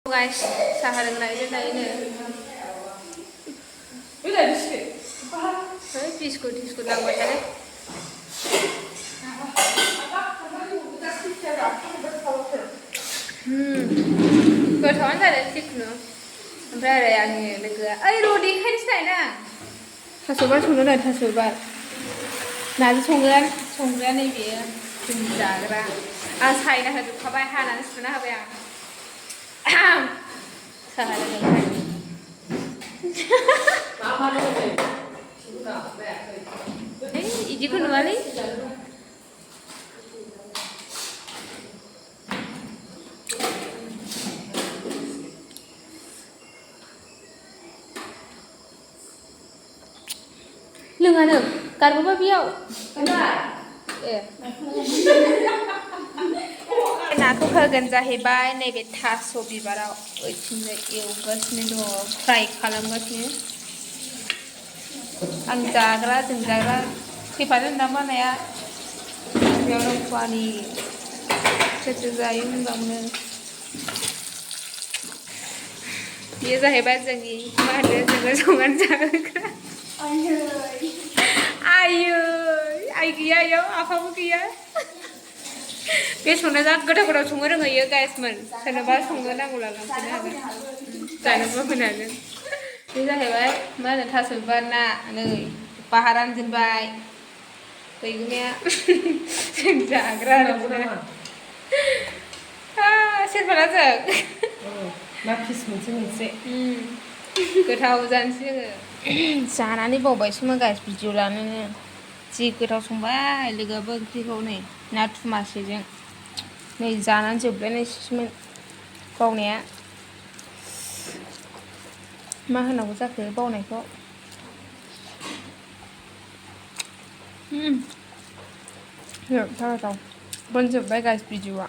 guys, Saha loंनायनो biscuit लांबाय थादों गोथावानो जादों जिखुनु ओमफ्राय आरो आंनि लोगोआ ओइ र' देखायनोसै नायना थास'बार संनो नाय थास'बार नाजों संग्राया नैबेयो जोंनि जाग्रा आं सायना होजोबखाबाय हानानै सुना होबाय आं Saha loंबाय इदिखौ नुवालै लोङानो गारबोबा बेयाव ए नाखौ होगोन जाहैबाय नैबे थास' बिबाराव ओइथिंजाय एवगासिनो दङ फ्राय खालामगासिनो आं जाग्रा जों जाग्रा फैफादों नामा नाया बेयावनो फुवानि सोर जायो मोजां मोनो बेयो जाहैबाय जोंनि मा होनो जोङो संनानै जाग्रा आयै आइ गैया इयाव आफाबो गैया बे संना जा गोथाव संनो रोङो गाइसमोन सोरनोबा संनो नांगौला लांफैनो हागोन जानोबो होनो हागोन बे जाहैबाय मा होनो थास' बिबार ना नै बाहारानो दोनबाय गैगुमाया जों जाग्रा आरो सोरबाला जों ना फिस मोनसे गोथाव जानोसै जोङो जानानै बावबायसोमोन गाइस भिडिअ लानोनो जि गोथाव संबाय लोगोआबो ओंख्रिखौ नै नाथुर मासेजों नै जानानै जोबलायनायसैमोन बावनाया मा होनांगौ जाखो बावनायखौ गोथाव बनजोब्बाय गाइस भिडिअआ